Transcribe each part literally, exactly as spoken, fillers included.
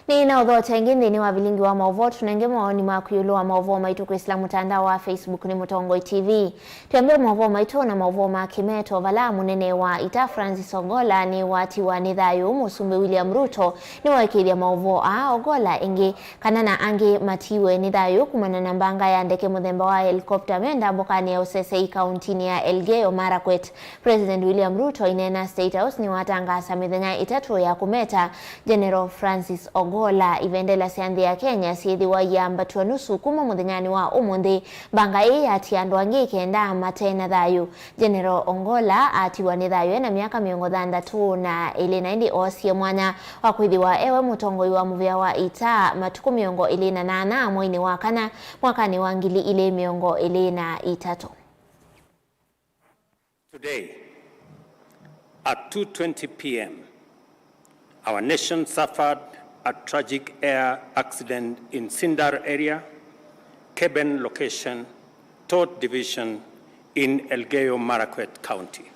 Nĩ na ũthoote ĩngĩ nthĩnĩ wa vilingi wa maũvoo. Tũnenge mawoni maku ĩũlũ wa maũvoo maitũ kwĩsĩla mũtandao wa Facebook nĩ Mũtongoi T V. Twĩambĩe maũvoo maitũ na maũvoo ma kĩmeto, vala mũnene wa ita Francis Ogolla nĩwatiwa nĩ thayũ. Mũsumbĩ William Ruto nĩwaĩkĩĩthya maũvoo aa, Ogolla ĩngĩ kana na angĩ matiiwe nĩ thayũ kumana na mbanga ya ndeke mũthemba wa helikopta me ndambũkanĩ ya ũsesei kauntinĩ ya Elgeyo Marakwet. President William Ruto aineena State House nĩwatangaasa mĩthenya ĩtatũ ya kũmeta General Francis Ogolla. Ivendela sya nthĩ ya Kenya syĩthĩwa iambatw'a nusu kuma mũthenyanĩ wa ũmũnthĩ. Mbanga ĩĩ yatia andũ angĩ kenda mate na thayũ. General Ogolla atiwa nĩ thayũ ena myaka mĩongo thanthatũ na ĩlĩ, na ĩndĩ oosie mwanya wa kwĩthĩwa ewe mũtongoi wa mũvĩa wa ita matukũ mĩongo ĩlĩ na nana mweinĩ wa kana mwakanĩ wa ngili ilĩ mĩongo ĩlĩ na itatũ. Today, at two twenty p m, our nation suffered a tragic air accident in Sindar area, Keben location, Tot Division, in Elgeyo Marakwet County.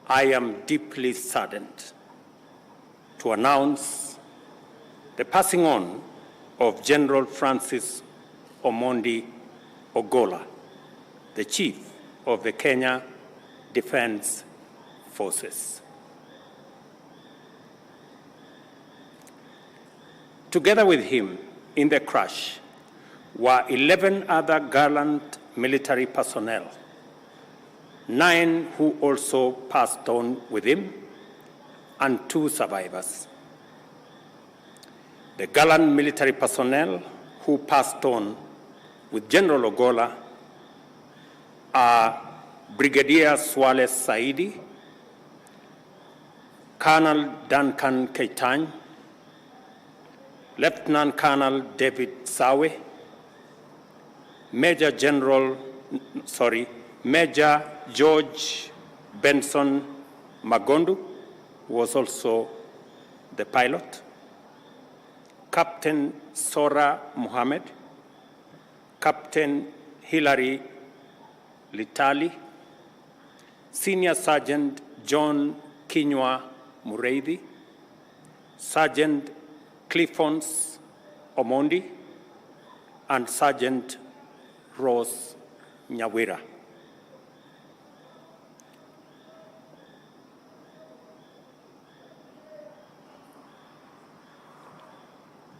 I am deeply saddened to announce the passing on of General Francis Omondi Ogolla, the Chief of the Kenya Defence Forces. Together with him in the crash were eleven other gallant military personnel, nine who also passed on with him, and two survivors. The gallant military personnel who passed on with General Ogolla are Brigadier Swaleh Saidi, Colonel Duncan Keitany, Lieutenant Colonel David Sawe, Major General, sorry, Major George Benson Magondu was also the pilot, Captain Sora Mohammed, Captain Hilary Litali, Senior Sergeant John Kinyua Mureithi, Sergeant Cliffons Omondi, and Sergeant Rose Nyawira.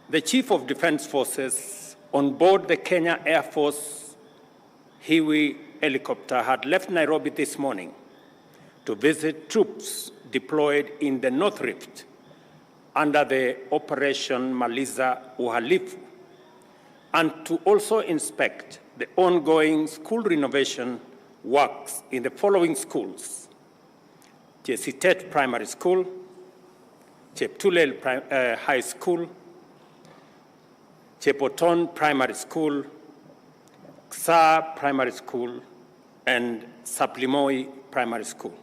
The Chief of Defence Forces on board the Kenya Air Force Hiwi helicopter had left Nairobi this morning to visit troops deployed in the North Rift under the Operation Maliza Uhalifu, and to also inspect the ongoing school renovation works in the following schools: Chesitet Primary School, Cheptulel Pri-, uh, High School, Chepoton Primary School, Ksaa Primary School, and Saplimoi Primary School.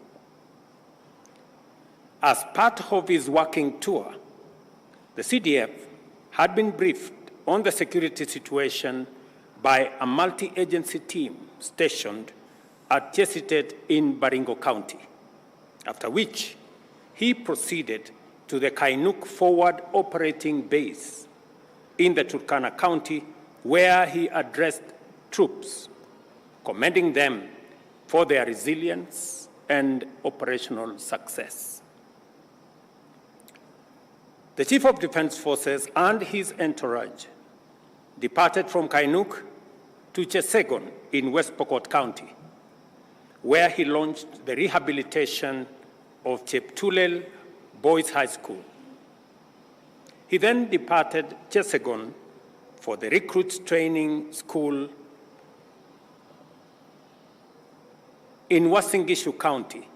As part of his working tour, the C D F had been briefed on the security situation by a multi-agency team stationed at Chesitet in Baringo County, after which he proceeded to the Kainuk Forward Operating Base in the Turkana County, where he addressed troops, commending them for their resilience and operational success. The Chief of Defence Forces and his entourage departed from Kainuk to Chesegon in West Pokot County, where he launched the rehabilitation of Cheptulel Boys High School. He then departed Chesegon for the Recruits Training School in Uasin Gishu County,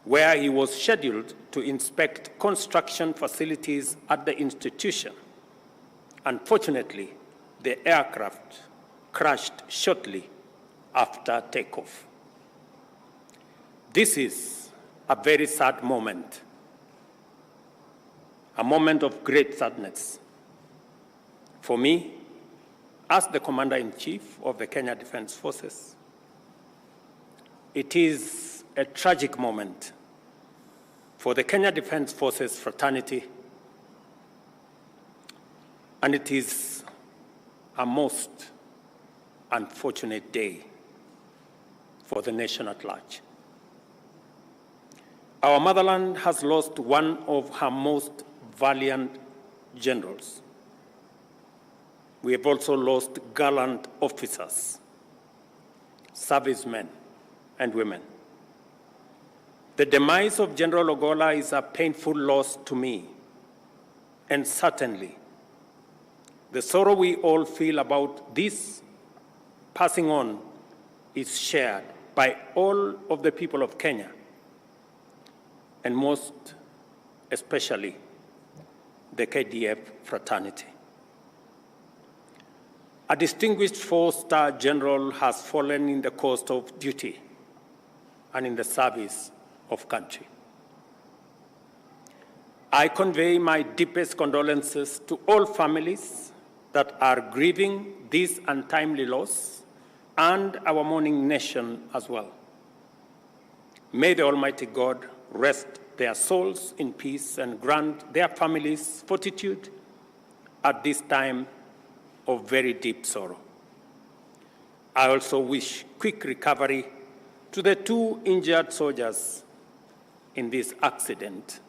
where he was scheduled to inspect construction facilities at the institution. Unfortunately, the aircraft crashed shortly after takeoff. This is a very sad moment, a moment of great sadness. For me, as the Commander-in-Chief of the Kenya Defence Forces, it is a tragic moment for the Kenya Defence Forces fraternity, And it is a most unfortunate day for the nation at large. Our motherland has lost one of her most valiant generals. We have also lost gallant officers, servicemen, and women. The demise of General Ogolla is a painful loss to me, and certainly the sorrow we all feel about this passing on is shared by all of the people of Kenya, and most especially the K D F fraternity. A distinguished four-star general has fallen in the course of duty and in the service of country. I convey my deepest condolences to all families that are grieving this untimely loss and our mourning nation as well. May the Almighty God rest their souls in peace and grant their families fortitude at this time of very deep sorrow. I also wish quick recovery to the two injured soldiers in this accident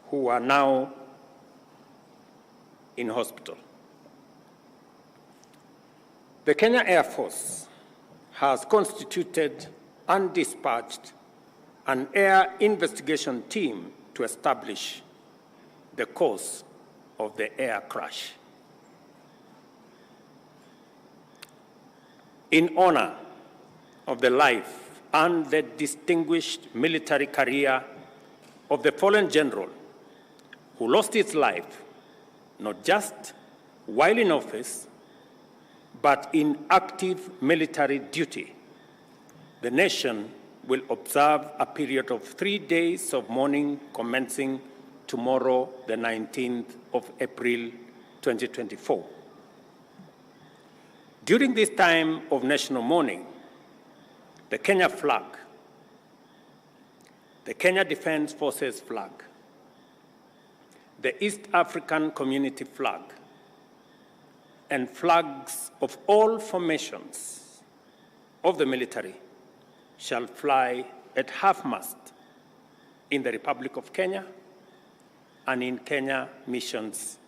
who are now in hospital. The Kenya Air Force has constituted and dispatched an air investigation team to establish the cause of the air crash. In honor of the life and the distinguished military career of the fallen general who lost his life not just while in office, but in active military duty, the nation will observe a period of three days of mourning commencing tomorrow, the nineteenth of April, twenty twenty-four. During this time of national mourning, the Kenya flag, the Kenya Defence Forces flag, the East African Community flag, and flags of all formations of the military shall fly at half-mast in the Republic of Kenya and in Kenya missions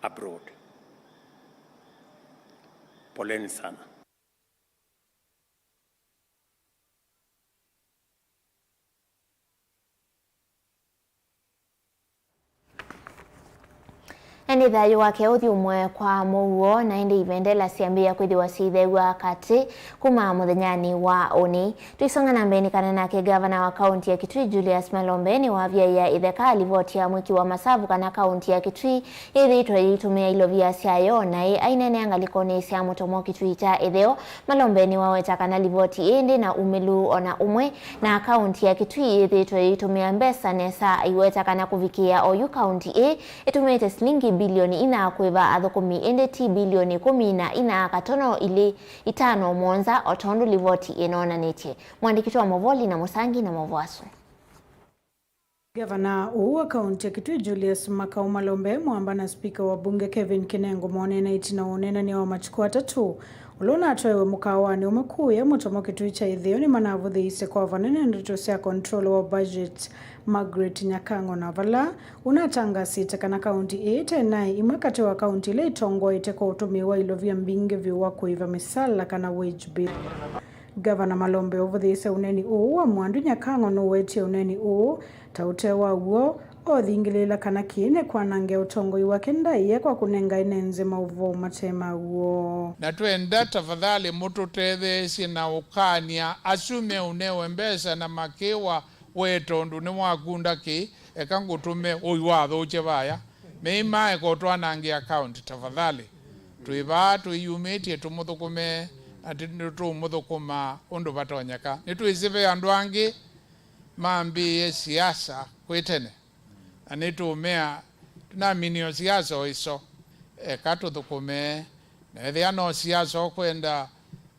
abroad. Poleni sana. Ĩndĩ thayũ wake ũthi ũmwe kwa mũuo, na ĩndĩ ivendela syambĩĩa kwĩthĩwa syĩitheew'a katĩ kuma mũthenyanĩ wa ũnĩ. Tũisonga na mbee nĩ kana nake ngavana wa kaunti ya Kitui Julius Malombe nĩwavyaĩa ĩtheka livoti ya mwĩki wa masavu kana kaunti ya Kitui yĩthĩĩtwe yĩitũmĩa ilovia syayo, naĩ aineenea ngalĩkonĩ sya mũtomo Kitui kya ĩtheo, Malombe nĩwaweta kana livoti ĩĩ ndĩ na umĩlu o na ũmwe, na kaunti ya Kitui yĩthĩĩtwe yĩitũmĩa mbesa nesa. Aiweta kana kũvikĩĩa oyu kaunti ĩĩ ĩtũmĩĩte silingi bilioni inya kũĩva athũkũmi, ĩndĩ ti bilioni ĩkũmi na inya katono ilĩ itano mũonza, o tondũ livoti ĩnonanĩtye. Mũandĩki witũ wa movoli na mũsangi na maũvoo asu. Ngavana ũũ wa kaunti ya Kitui Julius Makau Malombe, mwamba na spika wa bunge Kevin Kinengo moneena ĩtina wa ũneenany'a wa matukũ atatũ ũla ũnatwaĩwe mũkaawanĩ ũmwe kũũya mũtomo Kitui kya ĩtheo nĩmanavũthĩĩisye kwa vanene ndeto sya controller wa budget Margaret Nyakang'o, na vala ũnatangasĩte kana kaunti ĩĩ ĩte naĩ imwe katĩ wa kaunti ila itongoete kwa ũtũmĩi wa ilovia mbingĩ vyũ wa kũĩva mĩsala kana wage bill. Ngavana Malombe ũvũthĩĩsye ũneeni ũũ wa Mwandu Nyakang'o nũwetie ũneeni ũũ ta ũte wa w'o, othingĩlĩĩla kana kĩĩ nĩ kwanangĩa ũtongoi wake ndaĩa kwa kũnenga ene nzĩ maũvoo mate ma w'o. Na twenda tafadhali mũtũtetheesye na ũkaanĩa asu meũnewe mbesa na makĩwa, we tondũ nĩwakunda kĩĩ, eka ngũtũme ũiwathũkye vaya. Mei maeka ũtwanangĩa account, tafadhali. Twĩ vaa twĩyumĩtye tũmũthũkũme, na tĩ-, nĩtũũmũthũkũma ũndũ vatonyeka. Nĩtwĩsĩ ve andũ angĩ mambĩĩe siasa kwĩ tene, na nĩtũũmea, tũnaminio siasa o iso. Eka tũthũkũme, na ethĩa no siasa ũkwenda,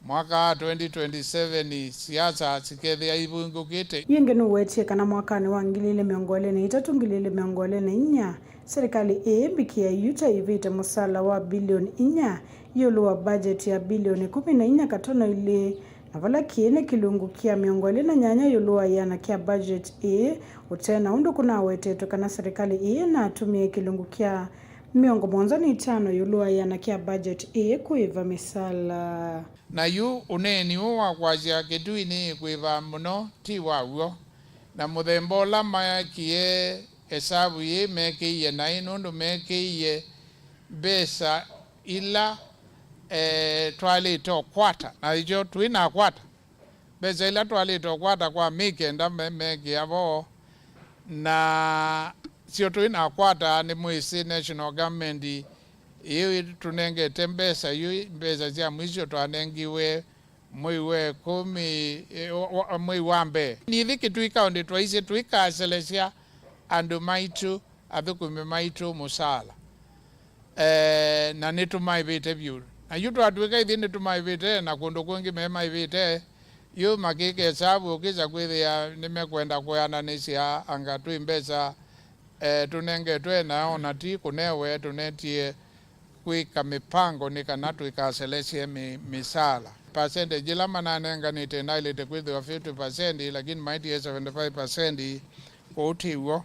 mwaka wa twenty twenty-seven siasa sikethĩa ivingũkĩte. Yĩngĩ nũwetie kana mwakanĩ wa ngili ilĩ mĩongo ĩlĩ na itatũ, ngili ilĩ mĩongo ĩlĩ na inya, Serikali ĩĩ mbikĩe yu ta ĩvĩte mũsala wa bilioni inya ĩũlũ wa budget ya bilioni ĩkũmi na inya katono ilĩ, na vala kĩĩ nĩ kĩlungu kya mĩongo ĩlĩ na nyanya ĩũlũ wa ĩana kya budget ĩĩ, ũte na ũndũ kũnawetetwe kana serikali ĩĩ ĩnatũmĩe kĩlungu kya mĩongo mũonza na itano ĩũlũ wa ĩana kya budget ĩĩ kũĩva mĩsala. Na yu ũneeni ũũ wa kwasya Kĩtui nĩyĩkũĩva mũno ti wa w'o, na mũthemba ũla maekie ĩsavu yĩĩ mekĩie naĩ, nũndũ mekĩie mbesa ila, eh, twaĩlĩte ũkwata, na ĩkyo tũinakwata. Mbesa ila twaĩlĩte ũkwata kwa mĩĩ kenda me-, mekĩa vo, na syo tũinakwata, nĩmwĩsĩ national government ĩĩ tũnengete mbesa, yu mbesa sya mwisho twanengiwe mwei wa ĩkũmi, eh, wa, wa, mwei wa mbee. Nĩthi Kĩtui County twaisye tũikaselesya andũ maitũ, athũkũmi maitũ mũsaala. Eh, na nĩtũmaĩvĩte vyũ. Na yu twatw'ĩka ithyĩ nĩtũmaĩvĩte, na kũndũ kũngĩ memaĩvĩte, yu makĩka ĩsavu ũkĩsa kwĩthĩa nĩmekwenda kũyananĩsya anga twĩ mbesa, eh, tũnengetwe, na ona ti kũnewe, tũnetie kwĩka mĩpango nĩ kana tũikaselesye mĩ-, mĩsaala. Percentage ĩla mananenganĩte naĩlĩte kwĩthĩwa fifty percent, lakini maitie seventy-five percent, kũu ti w'o.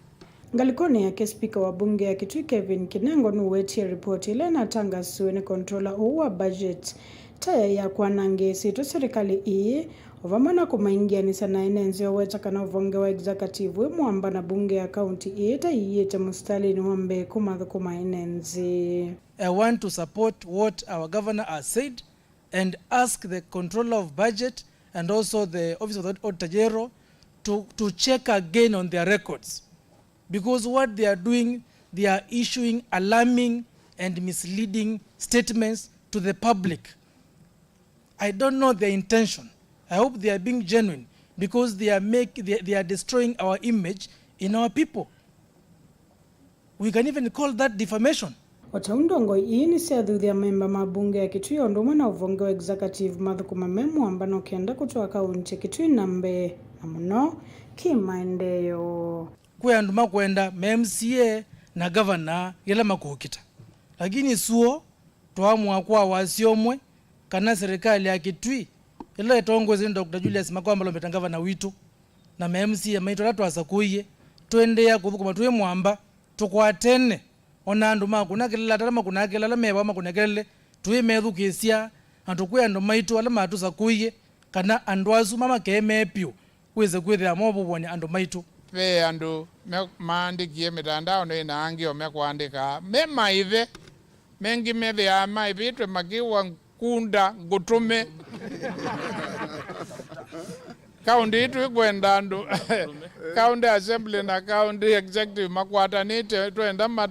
Ngalĩkonĩ yake, spika wa mbunge ya Kĩtui Kevin Kinengo nũwetie ripoti ĩla ĩnatangasiwe nĩ controller ũũ wa budget ta yaĩ ya kwanangĩĩsĩtwe serikali ĩĩ, o vamwe na kũmaingĩanĩsya na ene nzĩ, oweta kana ũvonge wa executive wĩ mũamba na mbunge ya kaunti ĩĩ ta iĩte mũsitalĩnĩ wa mbee kũmathũkũma ene nzĩ. I want to support what our governor has said and ask the controller of budget and also the office of the auditor general to, to check again on their records, because what they are doing, they are issuing alarming and misleading statements to the public. I don't know their intention. I hope they are being genuine, because they are make, they, they are destroying our image in our people. We can even call that defamation. O ta ũu, ndongoi ii nĩsyathuthya amemba ma mbunge ya Kĩtui o ũndũ ũmwe na ũvonge wa executive mathũkũma me mũambano kenda kũtwaa kaunti ya Kĩtui na mbee, na mũno kĩ-maendeeo. Kwĩ andũ makwenda ma M C A na ngavana yĩla makũkita, lakini suo twaamũa kwa wasya ũmwe kana serikali ya Kĩtui ĩla ĩtongoesye nĩ Doctor Julius Makwamba Lombeta, ngavana witũ, na ma M C A maitũ ala twasakũie, tũendeea kũthũkũma twĩ mũamba, tũkwatene, o na andũ ma kũna kelele, ata ala makũnaa kelele, ala me vaa makũne kelele, tũimethukĩĩsya, na tũkwĩa andũ maitũ ala matũsakũie kana andũ asu mamakemee vyũ, wĩse kwĩthĩa movũvũany'a andũ maitũ. Ve andũ me-, maandĩkie mĩtandaonĩ na angĩ o mekũandĩka me maĩve, mengĩ methĩaa maĩvĩtwe makĩwa ngunda ngũtũme. Kaunti ĩĩ tũikwenda andũ county assembly na county executive makwatanĩte, twenda ma-,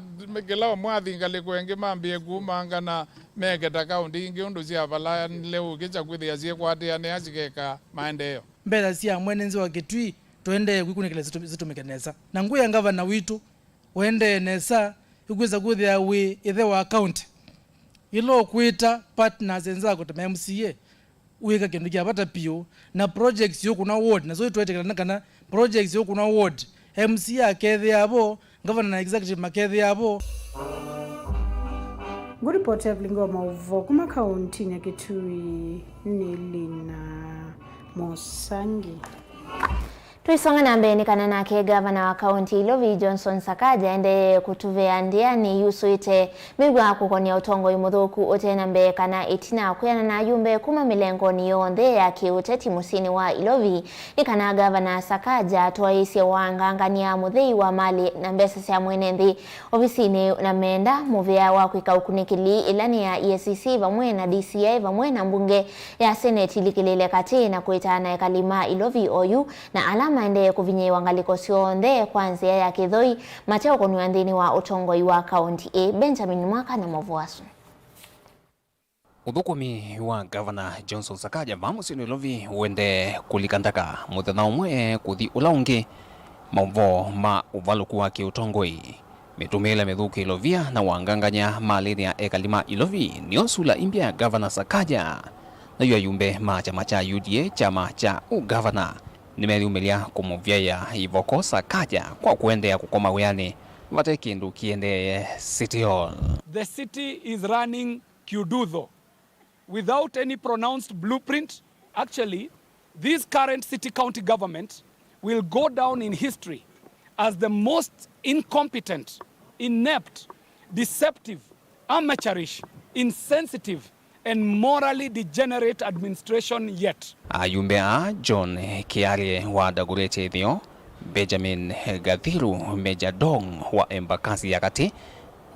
kĩla ũmwe athi ngalĩko ĩngĩ mambĩe kumanga na meke ta kaunti ingĩ ũndũ syavalanile ũkĩkya kwĩthĩa syĩkwatĩanĩa sikeka maendeeo. Mbesa sya mwene nzĩ wa Kĩtui tũendee kwĩkunĩkĩla sitũ-, sitũmĩke nesa. Na ngwĩa ngavana witũ ũendee nesa, ĩkwĩsa kwĩthĩa wĩ ĩthe wa county. Yĩla ũkwĩta partners enzako ta ma M C A, wĩka kĩndũ kya vata piũ, na projects yũkũna ward, na so twetĩkĩlana kana projects yũkũna ward, M C A akethĩa vo, ngavana na executive makethĩa vo. Ngũripoti ya vilingi wa maũvoo kuma kauntinĩ ya Kitui nĩ Lina Mũsangi. Tũisonga na mbee nĩ kana nake ngavana wa kaunti ya Ilovi Johnson Sakaja aendee kũtũvea ndĩa nĩ yusũĩte mĩw'a kũkonia ũtongoi mũthũku ũte na mbee kana ĩtina kwĩana na ayumbe kuma mĩlengonĩ yonthe ya kĩũteti mũsyĩnĩ wa Ilovi. Nĩ kana ngavana Sakaja atwaĩĩsye wangangany'a mũthei wa malĩ na mbesa sya mwene nthĩ ovisinĩ na menda mũvea wa kwĩka ũkunĩkĩli ĩla nĩ ya E A C C vamwe na D C I vamwe na mbunge ya seneti ilikĩlĩle katĩ na kwĩtana ekali ma Ilovi oyu na ala maendee kũvinyĩĩwa ngalĩko syonthe kwa nzĩa ya kĩthoi mateũkũnw'a nthĩnĩ wa ũtongoi wa kaunti ĩĩ. Benjamin Mwaka na maũvoo asu. Ũthũkũmi wa Ngavana Johnson Sakaja vaa mũsyĩnĩ Nairobi ũendee kũlika ndaka mũthenya ũmwe kũthi ũla ũngĩ. Maũvoo ma ũvalũku wa kĩũtongoi, mĩtũmĩĩle mĩthũku Ilovia na wangangany'a malĩnĩ ya ekali ma Ilovi nĩyo sula imbya ya Ngavana Sakaja. Nayu ayumbe ma kyama kya U D A, kyama kya ũngavana, nĩmeyumĩlya kũmũvyaĩa ivoko Sakaja kwa kũendeea kũkoma wĩanĩ vate kĩndũ kĩendeeye City Hall. The city is running kiududo without any pronounced blueprint. Actually, this current city county government will go down in history as the most incompetent, inept, deceptive, amateurish, insensitive, and morally degenerate administration yet. Ayumbe aa, John Kiarie wa Dagoretti Ĩtheo, Benjamin Gathiru, Major Dong wa Embakasi ya Katĩ,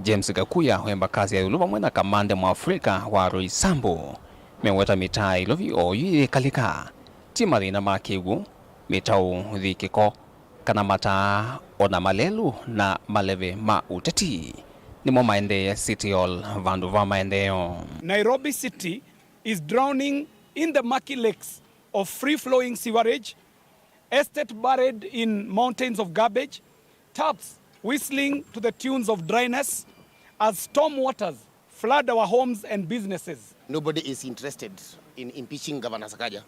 James Gakuya wa Embakasi ya Ĩũlũ, vamwe na Kamande Mwafrika wa Roysambu, meweta mĩtaa ya Ilovi oyu yĩkalĩka. Ti mathĩna ma kĩw'ũ, mĩtaũ, thikĩko, kana mataa, o na malelũ na maleve ma ũteti nĩmo maendeeye City Hall vandũ va maendeeo. Nairobi City is drowning in the murky lakes of free-flowing sewerage, estate buried in mountains of garbage, taps whistling to the tunes of dryness as storm waters flood our homes and businesses. Nobody is interested in impeaching Governor Sakaja.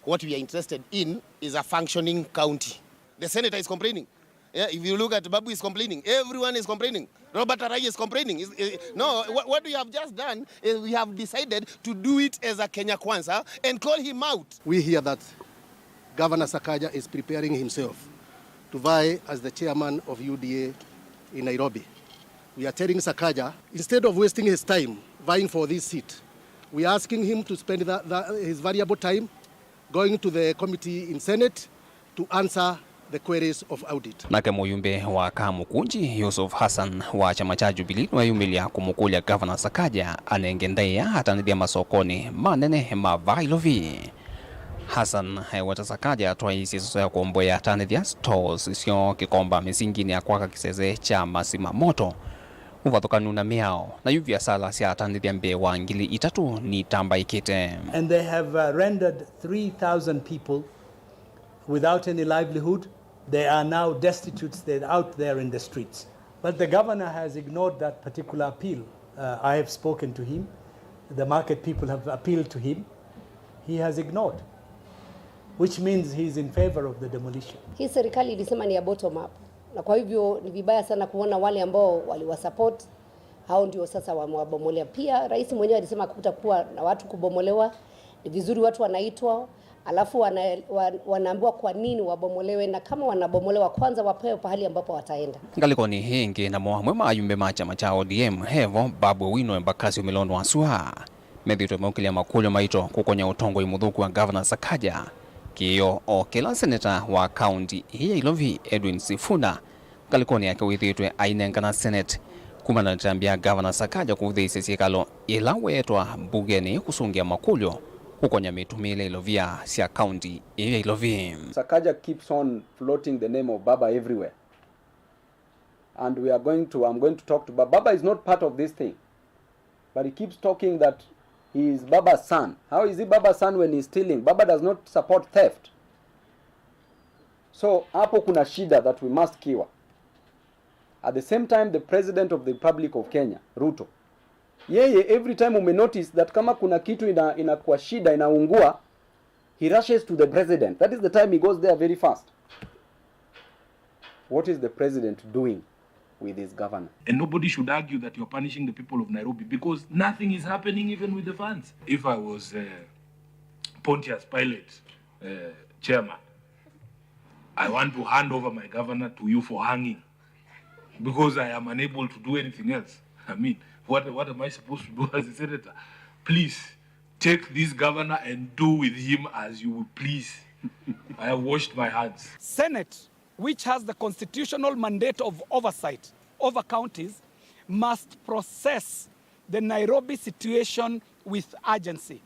What we are interested in is a functioning county. The senator is complaining. Yeah, if you look at Babu is complaining. Everyone is complaining. Robert Arai is complaining. Is, is, no, what, what we have just done is we have decided to do it as a Kenya Kwanza and call him out. We hear that Governor Sakaja is preparing himself to vie as the chairman of U D A in Nairobi. We are telling Sakaja, instead of wasting his time vying for this seat, we are asking him to spend the, the, his valuable time going to the committee in Senate to answer the queries of audit. Nake mũyumbe wa Kamukunji, Yusuf Hassan wa kyama kya Jubilee, nĩweyumĩlya kũmũkũlya Governor Sakaja anenge ndaĩa atanĩthya masokonĩ manene ma vaa Ilovi. Hassan eweta Sakaja atwaĩĩsye ĩsoso ya kũomboea atanĩthya stores syoo kĩkomba mĩsinginĩ ya kwaka kĩsese kya masima moto, ũvathũkanu na mĩao, na yu viasala sya atanĩthya mbee wa ngili itatũ nitambaĩkĩte. And they have, uh, rendered three thousand people without any livelihood. They are now destitute, they're out there in the streets. But the governor has ignored that particular appeal. Uh, I have spoken to him. The market people have appealed to him. He has ignored, which means he is in favor of the demolition. Hii serikali ilisema ni ya bottom up, na kwa hivyo ni vibaya sana kuona wale ambao waliwasupport, hao ndio sasa wamewabomolea. Pia rais mwenyewe alisema kutakuwa na watu kubomolewa, ni vizuri watu wanaitwa, alafu wana-, wa-, wanaambiwa kwa nini wabomolewe, na kama wanabomolewa, kwanza wapewe pahali ambapo wataenda. Ngalĩkonĩ ĩngĩ, namo amwe ma ayumbe ma kyama kya O D M, hevo Babu Owino Embakasi ũmĩlonĩ wa sua, methĩĩtwe meũkĩlya makũlyo maito kũkonya ũtongoi mũthũku wa Governor Sakaja, kĩĩo o kĩla seneta wa kaunti ĩĩ ya Ilovi, Edwin Sifuna, ngalĩkonĩ yake wĩthĩĩtwe ainengana Senate kumana na ĩtambya ya Governor Sakaja kũvũthĩĩsya syĩkalo ĩla weetwa mbungenĩ kũsũngĩa makũlyo kũkonya mĩtũmĩĩle ilovia sya kaunti ĩĩ ya Ilovi. Sakaja keeps on floating the name of Baba everywhere. And we are going to, I'm going to talk to Baba. Baba is not part of this thing. But he keeps talking that he is Baba's son. How is he Baba's son when he's stealing? Baba does not support theft. So, hapo kuna shida that we must cure. At the same time, the President of the Republic of Kenya, Ruto, yeye, every time ume notice that kama kuna kitu ina-, inakuwa shida, inaungua, he rushes to the president. That is the time he goes there very fast. What is the president doing with his governor? And nobody should argue that you're punishing the people of Nairobi, because nothing is happening even with the funds. If I was, uh, Pontius Pilate, uh, chairman, I want to hand over my governor to you for hanging, because I am unable to do anything else. I mean, what, what am I supposed to do as a senator? Please, take this governor and do with him as you will please. I have washed my hands. Senate, which has the constitutional mandate of oversight over counties, must process the Nairobi situation with urgency.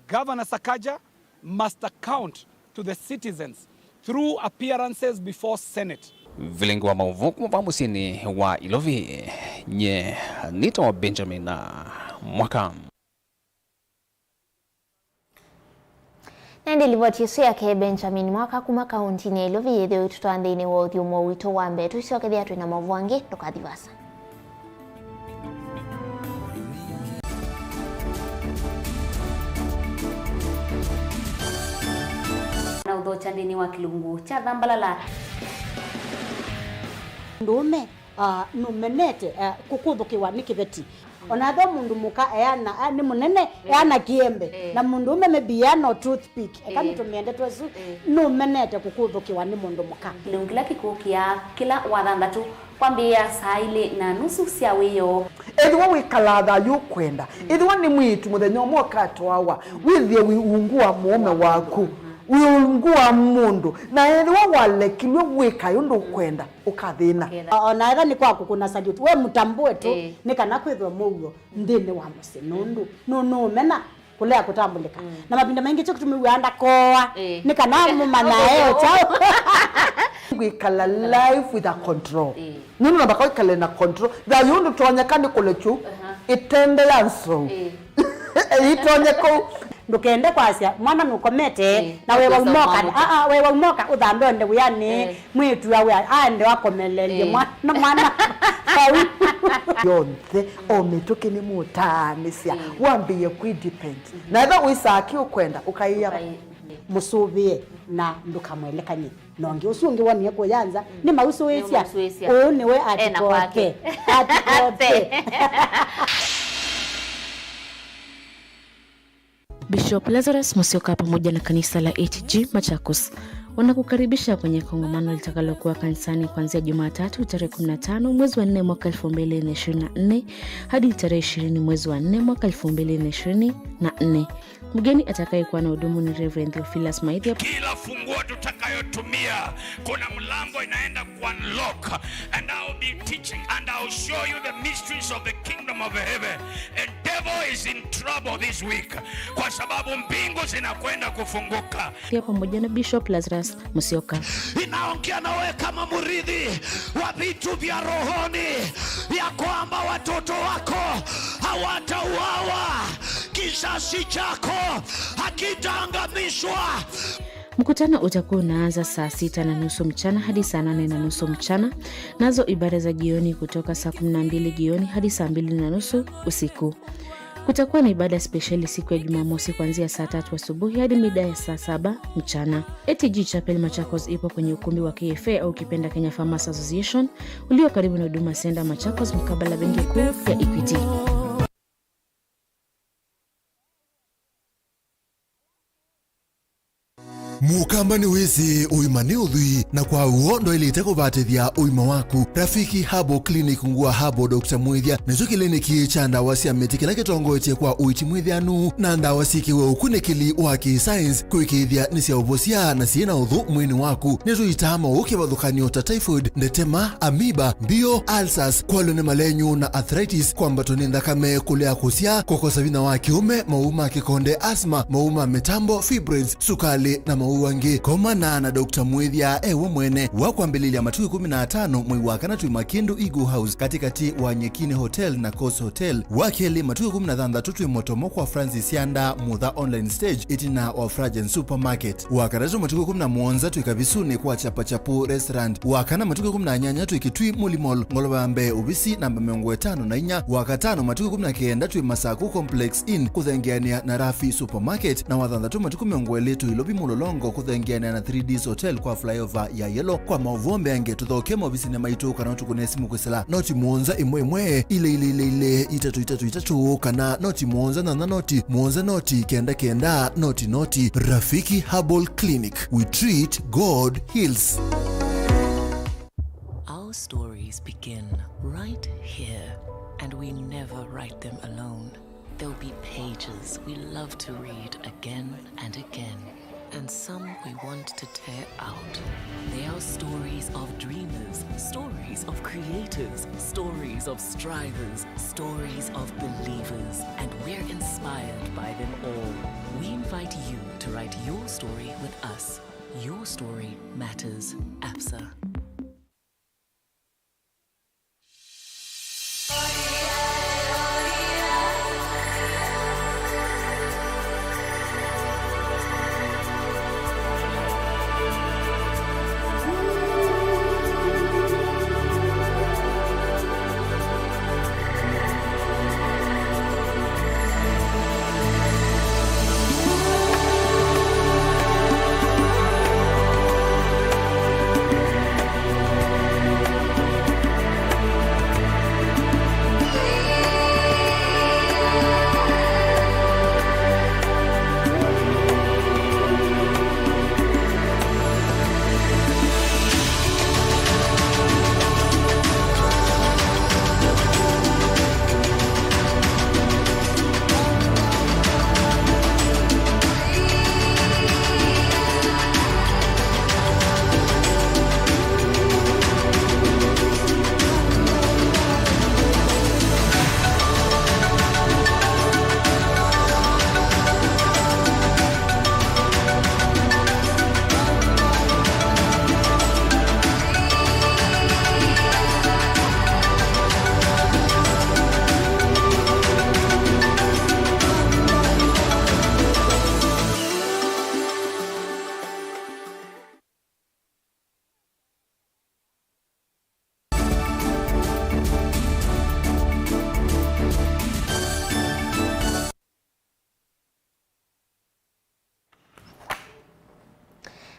Governor Sakaja must account to the citizens through appearances before Senate. Vilingi wa maũvoo kuma va mũsyĩnĩ wa Ilovi, nye nĩtawa Benjamin Mwaka. Na ĩndĩ livoti ĩsu yake Benjamin Mwaka kuma kauntinĩ ya Ilovi yĩthĩwe ĩtũtwaa nthĩnĩ wa ũthyũmũo witũ wa mbee. Tũisyokethya twĩ na maũvoo angĩ, ndũkathi vaasa. Na ũthokya nthĩnĩ wa kĩlungu kya Thambalala. Ndũũme, ah, nũmenete, eh, kũkũthũkĩwa nĩ kĩveti. Ona ethĩwa mũndũ mũka eana, ah, nĩ mũnene, eh, eana kĩembe. Eh. Na mũndũũme maybe eana o toothpick. Eka, eh, nĩtũmĩe ndeto ĩsu, eh, nũmenete kũkũthũkĩwa nĩ mũndũ mũka. Kĩlungu kĩla kĩkũkĩa kĩla wathanthatũ kwambĩĩa saa ilĩ na nusu sya wĩoo. Ethĩwa wĩkalaa thayũ ũkwenda, ethĩwa nĩ mwĩĩtu mũthenya ũmwe ũkatwawa, wĩthĩe wĩ ungu wa mũũme waku, wĩ ungu wa mũndũ, na ethĩwa walekilw'e wĩkae ũndũ ũkwenda, ũkathĩna. Ũkathĩna. O na ethĩwa nĩ kwa kũkũna salute, we mũtambũe tu, ĩĩ, nĩ kana kwĩthwe mũuo nthĩnĩ wa mũsyĩ, nũndũ nũ-, nũũmena kũlea kũtambũlĩka. Mm. Na mavinda maingĩ kyo kĩtumi wĩaa ndakooa, ĩĩ, nĩ kana mũmanyae o kyaũ. Kwĩkala life with a control. Ĩĩ. Nũndũ namba kwĩkale na control. Thayũ ndũtonyeka nĩ kũlekyu, aha, ĩtende ya nzou. Ĩĩ. Ĩitonye kũu. Ndũkende kwasya mwana nũkomete, ĩĩ, na we waumoka, aa, we waumoka ũthambe onde wĩanĩ, ĩĩ, mwĩĩtu awe aende akomeleelye, ĩĩ, mwana, mwana vau. Yonthe, o mĩtũkĩ nĩ mũtaanĩsya, ĩĩ, wambĩĩe kwĩ depend. Mhm. Na ethĩwa wĩsaa kĩ ũkwenda, ũkaĩa. Ũkaĩ-, mũsũvĩe na ndũkamwelekany'e. Na ũngĩ ũsu ũngĩ wonie kũya nza, mm, nĩmausũĩsya. Nĩmausũĩsya. Ũũ nĩwe ena kwake. Atikope. Atikope. Bishop Lazarus Musyoka pamoja na kanisa la A T G Machakos wanakukaribisha kwenye kongamano litakalokuwa kanisani kuanzia Jumatatu tarehe kumi na tano mwezi wa nne mwaka elfu mbili na ishirini na nne hadi tarehe ishirini mwezi wa nne mwaka elfu mbili na ishirini na nne. Mgeni atakayekuwa na hudumu ni Reverend Theophilus Maithia. Kila funguo tutakayotumia, kuna mlango inaenda ku unlock, and I'll be teaching and I'll show you the mysteries of the kingdom of heaven. And devil is in trouble this week, kwa sababu mbingu zinakwenda kufunguka. Pia pamoja na Bishop Lazarus Musyoka. Inaongea na wewe kama mrithi wa vitu vya rohoni, ya kwamba watoto wako hawatauawa, kizazi chako hakitaangamizwa. Mkutano utakuwa unaanza saa sita na nusu mchana hadi saa nane na nusu mchana, nazo ibada za jioni kutoka saa kumi na mbili jioni hadi saa mbili na nusu usiku. Kutakuwa na ibada spesheli siku ya Jumamosi kuanzia saa tatu asubuhi hadi mida ya saa saba mchana. A T G Chapel Machakos ipo kwenye ukumbi wa K F A au ukipenda Kenya Farmers Association, ulio karibu na Huduma Center Machakos, mkabala benki kuu ya Equity. Mũkamba nĩwĩsĩ ũima nĩ ũthwii, na kwa w'o ndwaĩlĩte kũvatĩthya ũima waku. Rafiki Herbal Clinic ngũa Herbal Doctor Mwĩthya nĩkyo kĩliniki kya ndawa sya mĩtĩ kĩla kĩtongoetye kwa ũiiti mwĩthĩanu na ndawa syĩkĩwe ũkunĩkĩli wa kĩ-science kũĩkĩĩthya nĩ sya ũvosya na syĩ na ũthũ mwĩĩnĩ waku. Nĩtũitaa maũũ kĩvathũkany'o ta typhoid, ndetema, amoeba, mbio, ulcers, kwalwa nĩ malenyu na arthritis, kwambatwa nĩ nthakame, kũlea kũsyaa, kũkosa vinya wa kĩũme, maũũ ma kĩkonde, asthma, maũũ ma mĩtambo, fibroids, sukalĩ, na maũũ angĩ. Komana na Doctor Mwĩthya e we mwene. Wa kwambĩlĩlya matukũ ĩkũmi na atano mwei wa kana twĩ Makindu Eagle House, katĩkatĩ wa Nyekini Hotel na Coast Hotel. Wa kelĩ matukũ ĩkũmi na thanthatũ twĩ Motomo kwa Francis Yanda Mutha Online Stage, ĩtina wa Fragen Supermarket. Wa katatũ matukũ ĩkũmi na mũonza twĩ Kavisunĩ kwa Chapa Chapu Restaurant. Wa kana matukũ ĩkũmi na nyanya twĩ Kitui Muli Mall, ngolova ya mbee, ovisi namba mĩongo ĩtano na inya. Wa katano matukũ ĩkũmi na kenda twĩ Masaku Complex Inn kũthengeanĩa na Rafi Supermarket. Na wa thanthatũ matukũ mĩongo ĩlĩ twĩ Ilovi Mulolongo kũthengeanĩa na three Ds Hotel kwa flyover ya Yellow. Kwa maũvoo mbeange, tũthokee maovisinĩ maitũ kana ũtũkũne simũ kwĩsĩla noti mũonza ĩmwe ĩmwe, ilĩ ilĩ ilĩ ilĩ, itatũ itatũ itatũ, kana noti mũonza nyanya noti mũonza noti kenda kenda noti noti. Rafiki Herbal Clinic, we treat, God heals. Our stories begin right here, and we never write them alone. There'll be pages we love to read again and again, and some we want to tear out. They are stories of dreamers, stories of creators, stories of strivers, stories of believers, and we're inspired by them all. We invite you to write your story with us. Your story matters. APSA.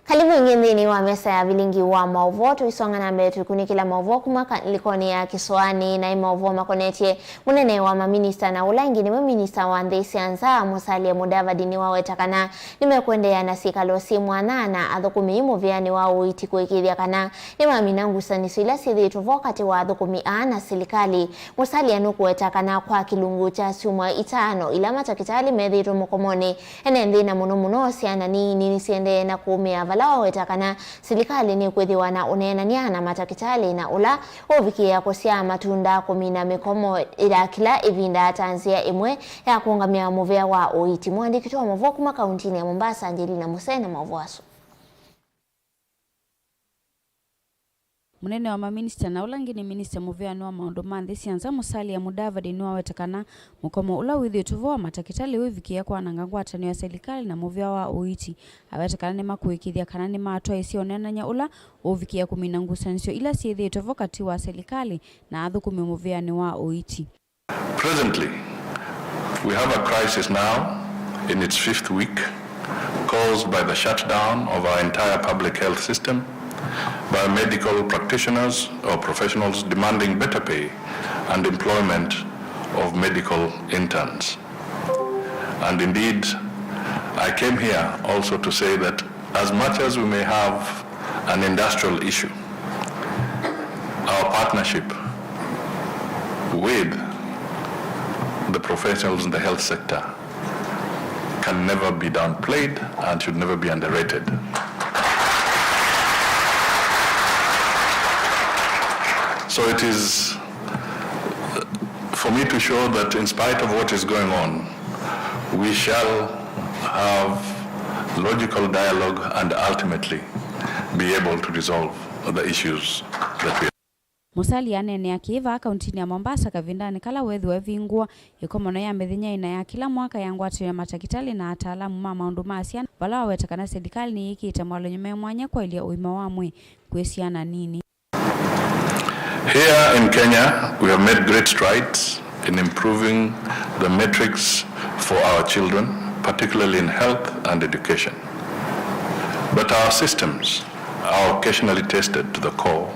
Kalivu ĩngĩ nthĩnĩ wa mesa ya vilingi wa maũvoo. Tũisonga na mbee tũikunĩkĩla maũvoo kuma ngalĩkonĩ ya kĩsoanĩ, naĩ maũvoo makonetye mũnene wa maminista na ũla ĩngĩ nĩwe minista wa nthĩ sya nza, Musalia Mudavadi, nĩwaweta kana nĩmekũendeea na syĩkalo syĩ mwanya na athũkũmi mũvĩanĩ wa ũiiti kũĩkĩĩthya kana nĩmamina ngusanĩsyo ila syĩthĩĩtwe vo katĩ wa athũkũmi aa na silikalĩ. Musalia nũkũweta kana kwa kĩlungu kya syumwa itano ila matakĩtalĩ methĩĩtwe mũkomonĩ, ene nthĩ na mũno mũno syana nini nĩsyendee na kũũmĩa, vala waweta kana silikalĩ nĩkwĩthĩwa na ũneenany'a na matakĩtalĩ na ũla ũvikĩĩa kũsyaa matunda kũmina mĩkomo ya kĩla ĩvinda ta nzĩa ĩmwe ya kũũngamĩa mũvĩa wa ũiiti. Mũandĩki witũ wa maũvoo kuma kauntinĩ ya Mombasa, Angelina Musee, na maũvoo asu. Mũnene wa maminista na ũla ĩngĩ nĩ minista mũvĩanĩ wa maũndũ ma nthĩ sya nza, Musalia Mudavadi, nĩwaweta kana mũkomo ũla wĩthĩĩtwe vo wa matakĩtalĩ ũivikĩĩa kwananga ngwatanĩo ya silikalĩ na mũvĩa wa ũiiti. Aweta kana nĩmakũĩkĩĩthya kana nĩmatwaĩĩsya ũneenany'a ũla ũvikĩĩa kũmina ngusanĩsyo ila syĩthĩĩtwe vo katĩ wa silikalĩ na athũkũmi mũvĩanĩ wa ũiiti. Presently, we have a crisis now in its fifth week caused by the shutdown of our entire public health system by medical practitioners or professionals demanding better pay and employment of medical interns. And indeed, I came here also to say that as much as we may have an industrial issue, our partnership with the professionals in the health sector can never be downplayed and should never be underrated. So it is for me to show that in spite of what is going on, we shall have logical dialogue and ultimately be able to resolve the issues that we Musalia aneenea kĩĩ vaa kauntinĩ ya Mombasa kavindanĩ kala weethĩwa ĩvingũa ĩkomano ya mĩthenya ĩna ya kĩla mwaka ya ngwatanĩo ya matakĩtalĩ na ataalamu ma maũndũ ma syana, vala waweta kana silikalĩ nĩyĩkĩĩte moalan'yo me mwanya kwaĩlya ũima wa mwĩĩ kwĩ syana nini. Here in Kenya, we have made great strides in improving the metrics for our children, particularly in health and education. But our systems are occasionally tested to the core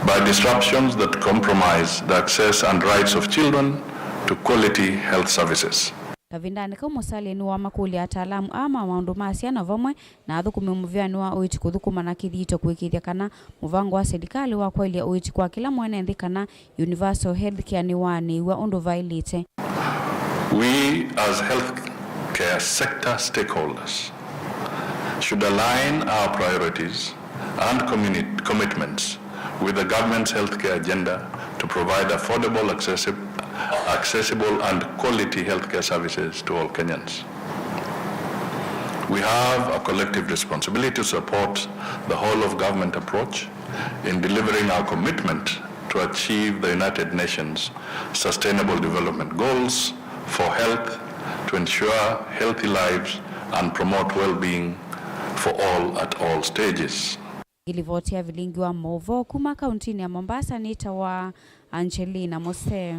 by disruptions that compromise the access and rights of children to quality health services. Kavindanĩ kau, Musalia nĩwamakũlya ataalamu aa ma maũndũ ma syana vamwe na athũkũmi mũvĩanĩ wa ũiiti kũthũkũma na kĩthito kũĩkĩĩthya kana mũvango wa silikalĩ wa kwaĩlya ũiiti kwa kĩla mwene nthĩ kana universal healthcare nĩwaanĩw'a ũndũ vaĩlĩte. We as healthcare sector stakeholders should align our priorities and communi-, commitments with the government's healthcare agenda to provide affordable, accessi-, accessible and quality healthcare services to all Kenyans. We have a collective responsibility to support the whole of government approach in delivering our commitment to achieve the United Nations Sustainable Development Goals for health, to ensure healthy lives and promote well-being for all at all stages. Ngilivoti ya vilingi wa maũvoo kuma kauntinĩ ya Mombasa nĩtawa Angelina Musee.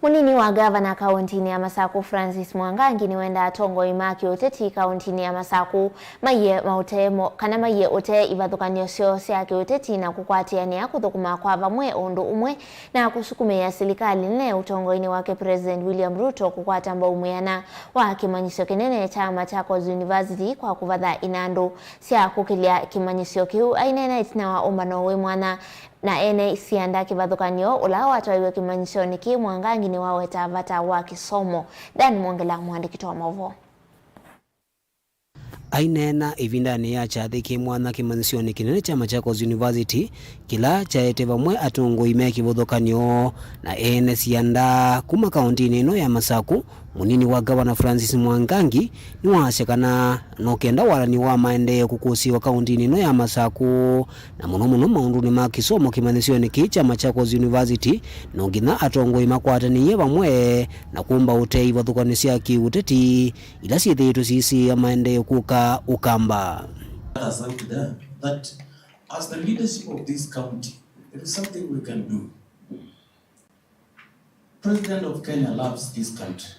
Mũnini wa ngavana kauntinĩ ya Masaku, Francis Mwangangi, nĩwendaa atongoi ma kĩũteti kauntinĩ ya Masaku maiye maũtee mo-, kana maiye ũtee ivathũkany'o syoo sya kĩũteti na kũkwatĩanĩa kũthũkũma kwa vamwe ũndũ ũmwe na kũsukumĩĩa silikalĩ nene ũtongoinĩ wake President William Ruto kũkwata mbau mwĩana wa kĩmanyĩsyo kĩnene kya Machakos University kwa kũvatha inandũ sya kũkĩlya kĩmanyĩsyo kĩu. Aineena ĩtina wa ũmbano wĩ mwanya na ene sianda kĩvathũkany'o ũla watwaiwe kĩmanyĩsyonĩ kĩĩ, Mwangangi nĩwaweta vata wa kĩsomo. Dan Mwongela, mũandĩki witũ wa maũvoo. Aineena ĩvindanĩ ya kyathĩ kĩ mwanya kĩmanyĩsyonĩ kĩnene kya Machakos University, kĩla kyaete vamwe atongoi me kĩvathũkany'o na ene sianda kuma kauntinĩ ĩno ya Masaku, mũnini wa ngavana Francis Mwangangi nĩwaasya kana no kenda walan'yo wa maendeeo kũkũsĩĩwa kauntinĩ ĩno ya Masaku, na mũno mũno maũndũnĩ ma kĩsomo kĩmanyĩsyonĩ kĩĩ kya Machakos University, no nginya atongoi makwatanĩie vamwe na kũmba ũtee ivathũkany'o sya kĩũteti ila syĩthĩĩtwe siisĩĩa maendeeo kũka Ũkamba. Asante, that as the leadership of this county, there is something we can do. President of Kenya loves this country,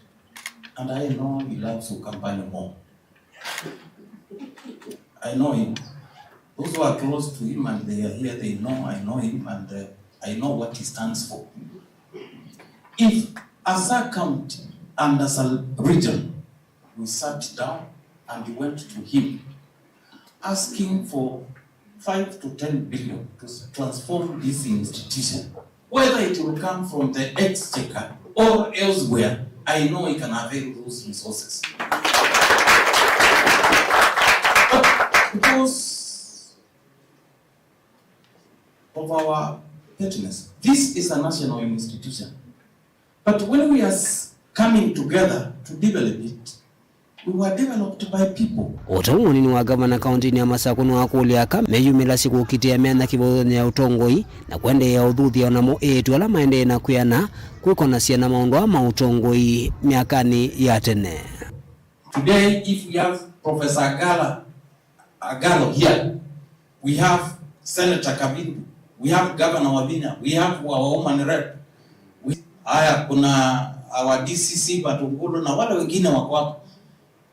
and I know he loves Ukambani more. I know him. Those who are close to him and they are here, they know I know him and uh, I know what he stands for. If Asa County and as a region, we sat down and went to him asking for five to ten billion to transform this institution. Whether it will come from the exchequer or elsewhere, I know he can avail those resources. But because of our pettiness, this is a national institution. But when we are s- coming together to develop it, we were developed by people. O ta ũu mũnini wa ngavana kaũntĩnĩ ya Masakũ nĩwakũlya aka meyumĩlasye kũkitĩa myanya kĩvathũkany'o ya ũtongoi na kũendeea ũthuthya o namo eĩtu ala maendee na kwĩana kwĩkonasya na maũndũ aa ma ũtongoi myakanĩ ya tene. Today, if we have Professor Agala, Agalo here, we have Senator Kavindu, we have Governor Wavinya, we have our woman rep. We, haya, kuna our D C C Batungulu na wale wengine wako hapa.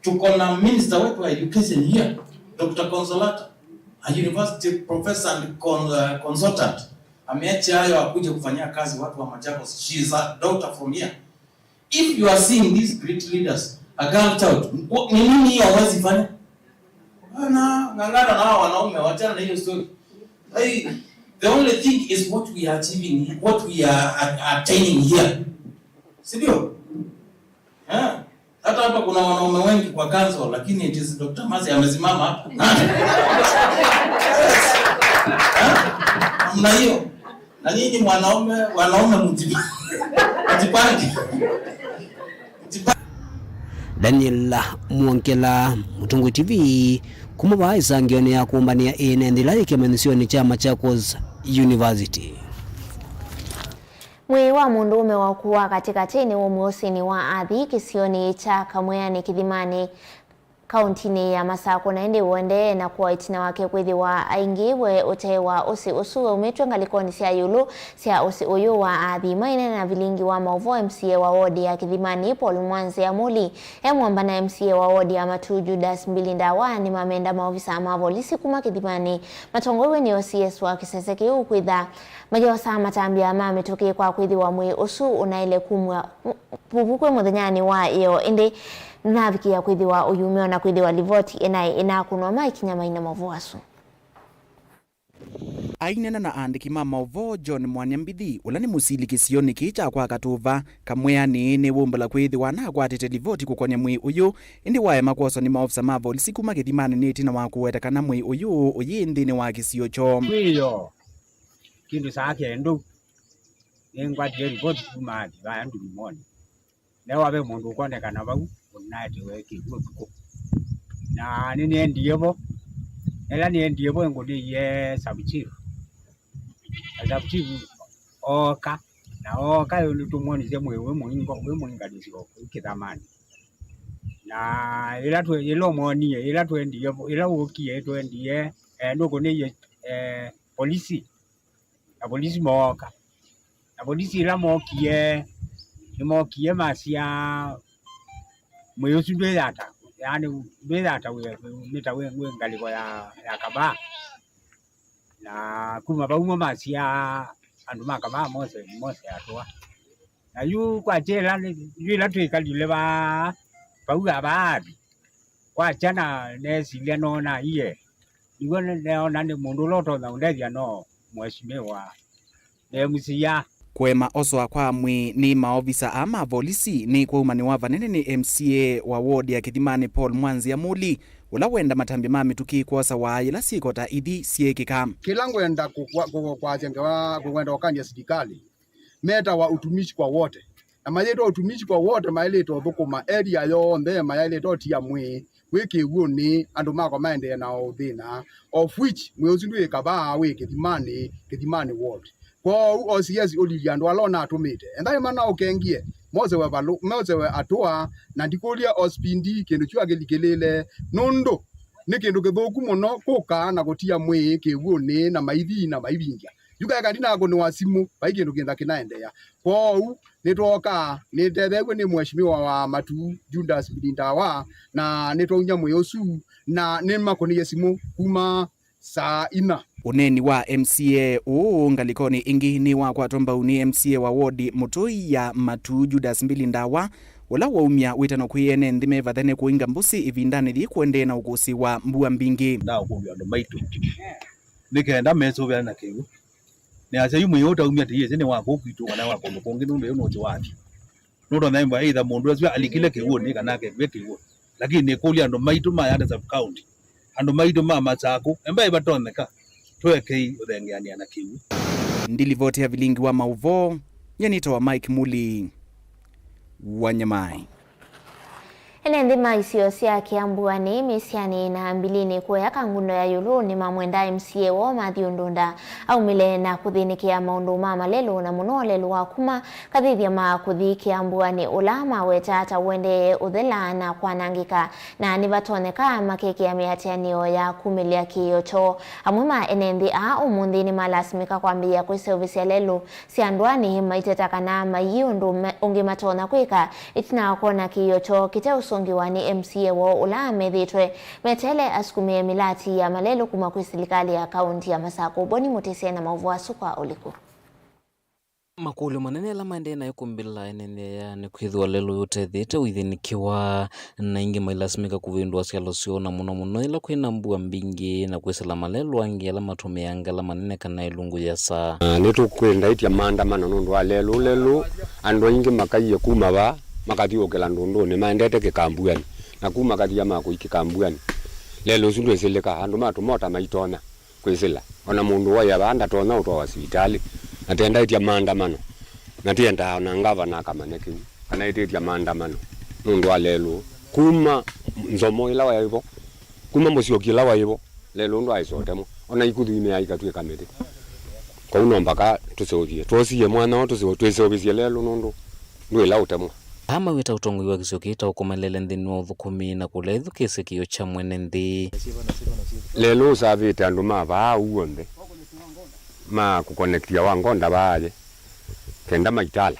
Tuko na minister wetu wa education here, Doctor Consolata, a university professor and con, uh, consultant. Ameacha hayo akuje kufanyia kazi watu wa Machakos. She is a doctor from here. If you are seeing these great leaders, a girl child, ni nini hiyo hawezi fanya? Bana, ng'ang'ana na hawa wanaume, wachana na hiyo story. Hey, the only thing is what we are achieving, what we are a- attaining here. Si ndio? Eh? Hata hapa kuna wanaume wengi kwa council, lakini it is Doctor Mercy amesimama hapa. Yes. Eh? Namna hiyo. Na nyinyi mwanaume, wanaume mjipa- mjipange. Mjipange. Daniel Mwongela, Mũtongoi T V, kuma vaa ĩsangĩonĩ ya kũmbanĩa ĩĩ na nthĩ ĩla yĩ kĩmanyĩsyonĩ kya Machakos University. Mwĩĩ wa mũndũũme wakuwa katĩkatĩnĩ wa ũsĩnĩ wa Athi kĩsionĩ kya Kamweanĩ Kĩthimanĩ, kaũntinĩ ya Masakũ, na ĩndĩ ũendee na kũa ĩtina wake kwĩthĩwa aingĩĩwe ũtee wa ũsĩ ũsu waumĩtw'e ngalĩkonĩ sya ĩũlũ sya ũsĩ ũyũ wa Athi. Maineena na vilingi wa maũvoo, M C A wa wodi ya Kĩthimanĩ, Paul Mwanzĩa Muli, e mwamba na M C A wa wodi ya Matuu, Judas Mbili Ndawa, nĩmamenda maovisa ma volisi kuma Kĩthimanĩ matongoew'e nĩ O C S wa kĩsese kĩu kwĩtha makĩosa matambya ma mĩtũkĩ kwa kwĩthĩwa mwĩĩ ũsu ũnaĩle kumw'a vuvu kwĩ mũthenyanĩ wa ĩoo, ĩndĩ ndũnavikĩĩa kwĩthĩwa ũyumĩwa na kwĩthĩwa livoti ĩnaĩ ĩnakũnwa maikinya maina maũvoo asu. Aineena na aandĩki ma maũvoo, John Mwanya Mbithi, ũla nĩ mũsili kĩsionĩ kĩĩ kya kwa Katũva, Kamweanĩ, nĩwaumbũla kwĩthĩwa nakwatĩte livoti kũkon'ya mwĩĩ ũyũ, ĩndĩ waema kwoswa nĩ maovisa ma volisi kuma Kĩthimanĩ nĩ ĩtina wa kũweta kana mwĩĩ ũyũ ũyĩ nthĩnĩ wa kĩsio kyoo. Kwĩyo kĩndũ saa kenda nĩngwatile livoti kuma Athi vaya ndulumonĩ. Newa ve mũndũ ũkonekana vau, ũnaetewe kĩw'ũ ũtukũ. Na nĩnĩendie vo. Ĩla nĩendie vo, ĩngũnĩie sub chief. Na sub chief ooka. Na ooka, yu nĩtũmwonisye mwĩĩ wĩ mũingo, wĩ mũinganĩsyo kũu kĩthamanĩ. Na ĩla twe-, ĩla ũmwonie, ĩla twendie vo, ĩla wũkie, twendie, eh, nũkũnĩie, eh, polisi. Na polisi mooka. Na polisi ĩla mookie, nĩmookie masya mwĩĩ ũsu ndwĩ yata, yaani ndwĩ yata wĩ, wĩ, nĩ ta wĩ, wĩ ngalĩko ya, ya Kabaa. Na kuma vau mo masya andũ ma Kabaa mose, mose atũa. Na yu kwakya ĩla, yu ĩla twĩkalile vaa, vau Abaathi, kwakya na nesilya noona ie. Nĩw'o neona nĩ mũndũ ũla ũtonya ũndethya no Mheshimiwa M C A. Kũema oswa kwa mwĩĩ nĩ maovisa aa ma volisi nĩ kwaumanĩwa vanene nĩ M C A wa ward ya Kĩthimanĩ Paul Mwanzĩa Muli, ũla wenda matambya ma mĩtũkĩ kwosawa yĩla syĩko ta ithi syĩkĩka. Kĩla ngwenda kũkwa-, kũ-, kwasya ngewa, ngwenda ũkany'a silikalĩ, metawa utumishi kwa wote. Na mayĩtwa utumishi kwa wote maĩlĩte ũthũkũma area yonthe, mayaĩlĩte ũtia mwĩĩ wĩ kĩw'ũnĩ, andũ makwa maendee na ũthĩna, of which mwĩĩ ũsu ndwĩ Kabaa, wĩ Kĩthimanĩ, Kĩthimanĩ ward. Kwoou O C S ũlilye andũ ala ũnatũmĩte. Ethĩwa nĩmanaũkengie, mosewe valũ-, mosewe atũa, na ndikũlya O C P D kĩndũ kyu akĩlikĩlĩle, nũndũ nĩ kĩndũ kĩthũku mũno kũka na kũtia mwĩĩ kĩw'ũnĩ na maithi na maivingya. Yu kaeka ndinakũnĩwa simũ, vai kĩndũ kĩntha kĩnaendeea. Kwoou, nĩtwooka, nĩtetheew'e nĩ Mheshimiwa wa Matuu, Judas Mbilindawa, na nĩtwaumya mwĩĩ ũsu, na nĩmakũnĩie simũ kuma saa ina. Ũneeni wa M C A ũũ ngalĩkonĩ ĩngĩ nĩwakwatwa mbau nĩ M C A wa ward Mũtũi ya Matuu, Judas Mbilindawa, ũla waumya wĩtano kwĩ ene nthĩ mevathane kũinga mbũsĩ ĩvindanĩ yĩĩ kũendee na ũkũsĩ wa mbua mbingĩ. Ndaũkũlw'a andũ maitũ nĩ kenda mesũvĩane na kĩw'ũ. Nĩasya yu mwĩĩ ũtaumya tĩyĩsĩ nĩ wa kũu kwitũ kana wa kũndũ kũngĩ, nũndũ yu nũsĩ wathi. Nũtonya ĩmba either mũndũ ũsu alikile kĩw'ũnĩ kana akekwie kĩw'ũnĩ. Lakini nĩkũlya andũ maitũ ma Yata sub county, andũ maitũ ma Masakũ, embai vatonyeka, tũekei ũthengeanĩa na kĩw'ũ. Ndilivoti ya vilingi wa maũvoo, nye nĩtawa Mike Muli wa Nyamai. Ene nthĩ ma isio sya Kĩambuanĩ, Mĩsyanĩ na Mbilinĩ kũya Kangundo ya ĩũlũ nĩmamwenda M C A woo Matthew Ndunda aumĩle na kũthĩnĩkĩa maũndũ ma malelũ, na mũno lelũ wa kuma Kathĩthya ma kũthi Kĩambuanĩ, ũla maweta ta ũendee ũthela na kwanangĩka, na nĩvatonyeka makekĩa mĩatĩanĩo ya kumĩlya kĩĩo kyoo. Amwe ma ene nthĩ aa ũmũnthĩ nĩmalasimĩka kwambĩĩa kwĩseũvĩsya lelũ sya ndũanĩ, maiteta kana maiĩ ũndũ ma-, ũngĩ matonya kwĩka ĩtina wa kwona kĩĩo kyoo kĩteũsũngĩwa nĩ M C A woo ũla amethĩĩtwe meteele asukumĩe mĩlati ya malelũ kuma kwĩ silikalĩ ya kaũnti ya Masakũ. Boni Mũtĩsya na maũvoo asu kwa ũliku. Makũlyo manene ala maendee naĩ kũmbĩla ene nthĩ aya nĩ kwĩthĩwa lelũ ũyũ ũtethĩĩte ũithĩnĩkĩwa, na ingĩ mailasimĩka kũvĩndũa syalo syoo, na mũno mũno yĩla kwĩ na mbua mbingĩ na kwĩsĩla malelũ angĩ ala matũmĩaa ngala manene kana ĩlungu yĩasa. Na nĩtũkwenda ĩtya maandamano nũndũ wa lelũ. Lelũ andũ aingĩ makaiye kuma vaa makathyũũkĩla ndũndũnĩ maendete Kĩkambuanĩ, na kuma kathia ma kũi Kĩkambuanĩ. Lelũ ũsu ndwĩsĩlĩka, andũ ma tũmota maitonya kwĩsĩla. Ona mũndũ waĩa vaa ndatonya ũtwawa sivitalĩ. Na twendaĩtya maandamano. Na tĩendaa ona ngavana akamanya kĩu, kana ĩtĩtya maandamano nũndũ wa lelũ. Kuma nzomo ĩla waĩ vo, kuma mũsyoki ĩla waĩ vo, lelũ ndwaĩsa ũtemwa. Ona ikuthu imea ikatw'ĩka mĩtĩ. Kwoou no mbaka tũseũvye. Twosie mwanya ũũ tũse-, twĩseũvĩsye lelũ nũndũ ndwĩla ũtemwa. Aa mawĩta ũtongoi wa kĩsio kĩĩ ta ũkomelele nthĩnĩ wa ũthũkũmi na kũla ĩthukĩĩsye kĩĩo kya mwene nthĩ. Lelũ ũsavĩte andũ ma vaa ũu onthe ma kũkonektia wa ngonda vaa aye kenda maitala.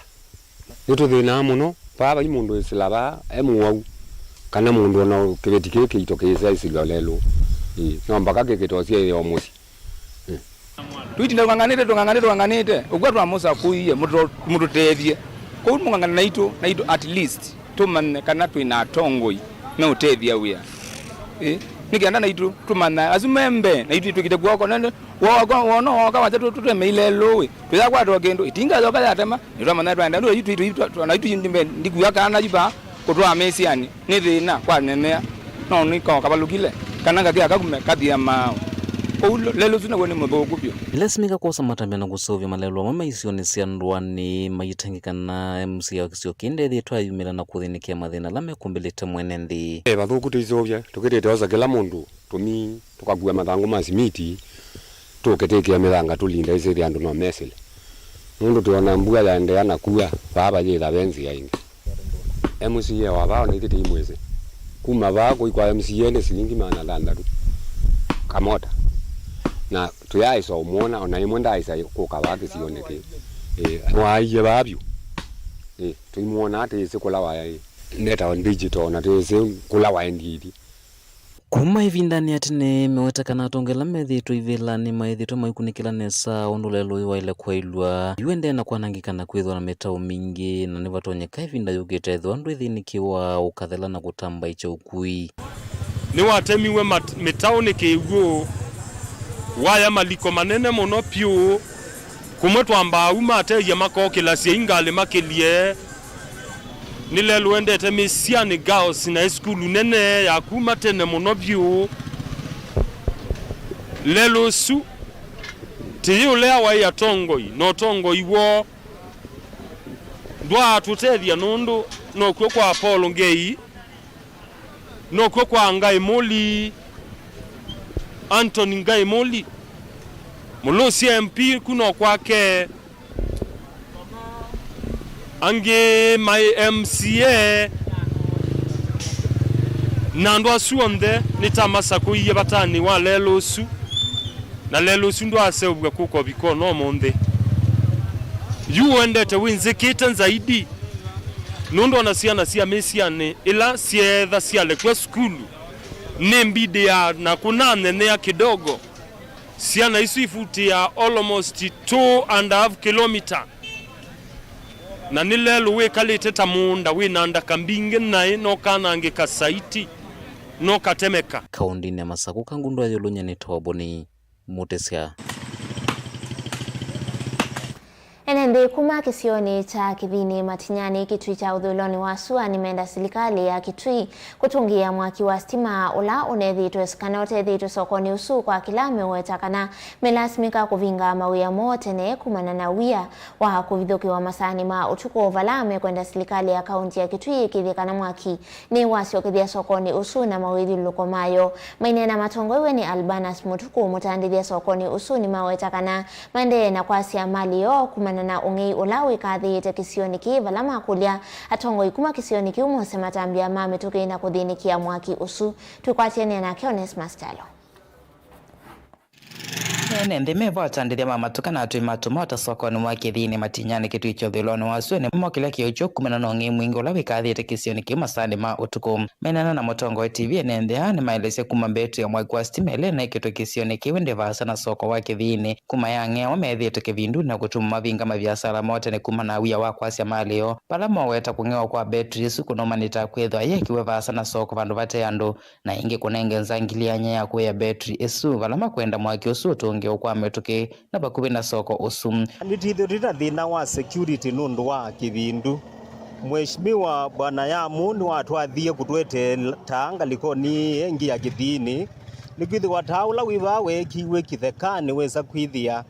Nĩtũthĩnaa mũno. Vaa vai mũndũ wĩsĩla vaa e mũwau, kana mũndũ ona kĩveti kĩĩ kĩito kĩĩsa ĩsĩlwa lelũ. Ĩĩ, no mbaka kĩkĩtosie ĩyo mũsyĩ. Tũitinda tũng'ang'anĩte, tũng'ang'anĩte, tũng'ang'anĩte. Ũkw'a twamũsakũie, mũtũ-, mũtũtethye. Kwoou mũng'ang'ana naitũ, naitũ at least tũmanye kana twĩ na atongoi meũtethya wĩa. Ĩ, nĩ kenda naitũ tũmanya asu me mbee, naitũ twĩkĩte kw'oko. Nende wooka, wona wooka wasya tũ-, tũteme ilelũĩ, tũyakwatwa kĩndũ, ĩtinga yoka yatema, nĩtwamanya twaenda. Ndio yu twi-, twi-, twa-, twa-, naitũ yu mbee, ndikuya kana yu vaa. Kũtwaa mĩsyĩanĩ nĩ thĩna kwanenea, no nĩko kavalũkile, kana ngakĩa kakume kathia maaũ. Ũu lelũ ũsu naw'o nĩ mũthũku vyũ. Nĩlasimĩka kwosa matambya na kũseũvya malelũ amwe ma isionĩ sya ndũanĩ, mayĩtangĩkana M C A wa kĩsio kĩĩ ndethĩĩtwe ayumĩla na kũthĩnĩkĩa mathĩna ala mekũmbĩlĩte mwene nthĩ. E vathũku tũiseũvya, tũkĩtĩte osa kĩla mũndũ tũmii, tũkakua mathangũ ma simiti, tũkĩtĩkĩa mĩthanga tũlinde ĩsĩthĩ andũ no mesĩle. Nũndũ twĩona mbua yaendeea na kua, vaa vayĩtha ve nzĩa ĩngĩ. M C A wa vaa ona ithyĩ tĩimwĩsĩ. Kuma vaa kũi kwa M C A nĩ silingi maana thanthatũ kamota. Na tũyaaĩsa ũmwona, ona ĩmwe ndaaĩsa kũka vaa kĩsionĩ kĩĩ. Ĩĩ, nĩwaaie vaa vyũ. Ĩĩ, tũimwona tĩĩsĩ kũla wayaĩ. Netawa digital, na tĩĩsĩ kũla waendie ithi. Kuma ĩvindanĩ ya tene, meweta kana atongoi ala methĩĩtwe ivĩlanĩ maĩthĩĩtwe maikunĩkĩla nesa ũndũ lelũ ũyũ waĩle kwaĩlw'a. Yu ĩendee na kwanangĩka na kwĩthĩwa na mĩtaũ mingĩ, na nĩvatonyeka ĩvinda yũkĩte ethĩwa ndwĩthĩnĩkĩwa ũkathela na kũtambaĩkya ũkui. Nĩwatemiwe mat-, mĩtaũ nĩ kĩw'ũ, waya maliko manene mũno vyũ. Kũmwe twambaa u matethya makokĩla syai ngalĩ makĩlye. Nĩ lelũ wendete Mĩsyani Girls na ĩ sukulu nene ya kuma tene mũno vyũ. Lelũ ũsu tĩyĩ ũlea waĩ atongoi, na ũtongoi woo ndwaatũtethya nũndũ nokw'o kwa Paul Ngei. Nokw'o kwa Ngai Mũli, Anthony Ngai Mũli, Mũlũsya M P ku no kwake, angĩ maĩ M C A, na andũ asu onthe nĩ ta masakũie vatanĩ wa lelũ ũsu. Na lelũ ũsu ndwaseũvw'a kũka ũvika ona ũmũnthĩ. Yu ũendete wĩnzĩkĩte zaidi, nũndũ ona syana sya mĩsyanĩ ĩla syeetha syalekw'a sukulu, nĩ mbidi ya na kũnanenea kidogo. Syana isu ifutĩaa almost two and a half kilometer. Na nĩ lelũ wĩkalĩte ta mũũnda wĩ na ndaka mbingĩ naĩ nokanangĩka saiti, nokatemeka. Kaũndĩnĩ ya Masakũ, Kangundo ya Yũlũnya nĩ Toboni Mũtĩsya. Ene nthĩ kuma kĩsionĩ kya Kĩthini Matinyani Kitui kya ũthũĩlonĩ wa sua nĩmenda silikalĩ ya Kitui kũtũngĩĩa mwaki wa sitima ũla ũnethĩĩtwe kana ũtethĩĩtwe sokonĩ ũsu kwa kĩla meũweta kana melasimĩka kũvinga mawĩa moo tene kumana na wia wa kũvithũkĩwa masaanĩ ma ũtukũ, vala mekwenda silikalĩ ya kaunti ya Kitui ĩkĩthye kana mwaki nĩwasyokethya sokonĩ ũsu na mawĩthyũlũlũko mayo. Maineena matongoew'e nĩ Albanus Mũtukũ, mũtandĩthya sokonĩ ũsu, nĩmaweta kana maendee na kwasya malĩ yoo kumana na ũng'ei ũla wĩkathĩĩte kĩsionĩ kĩĩ, vala makũlya atongoi kuma kĩsionĩ kĩu mose matambya ma mĩtũkĩ na kũthĩnĩkĩa mwaki ũsu. Twĩkwatĩanĩa nake Onesmus Kyalo. Ene nthĩ me vo, atandĩthya ma matuka na atũi ma tũmota sokonĩ wa Kĩthini Matinyani Kitui kya ũthũĩlonĩ wa sua nĩmokĩlya kĩũkyũ kumana na ũng'ei mwingĩ ũla wĩkathĩĩte kĩsionĩ kĩu masaanĩ ma ũtukũ. Menana na Mũtongoi T V, ene nthĩ aa nĩmaelesya kuma mbetri ya mwaki wa sitima ĩla ĩnaĩkĩtwe kĩsionĩ kĩu ĩndĩ vaasa na soko wa Kĩthini kuma yang'ewa methĩĩtwe kĩvindunĩ na kũtuma mavinga maviasala moo tene kuma na wia wa kwasya malĩ yoo. Vala moweta kũng'ewa kwa mbetri ĩsu kũnaumanĩte kwĩthwa yĩekĩwe vaasa na soko vandũ vate andũ, na ĩngĩ kũnenge nzangiliany'a ya kũĩa mbetri ĩsu vala makwenda mwaki ũsu ũtũngĩwe kwa mĩtũkĩ na vakuvĩ na soko ũsu. Nĩtwĩthĩĩtwe twĩ na thĩna wa security nũndũ wa kĩvindu. Mheshimiwa Bwana Yamu nĩwatwathie kũtũetee taa ngalĩkonĩ ĩngĩ ya Kĩthini, nĩkwĩthĩwa taa ũla wĩ vaa weekĩiwe kĩthekanĩ wesa kwĩthĩa,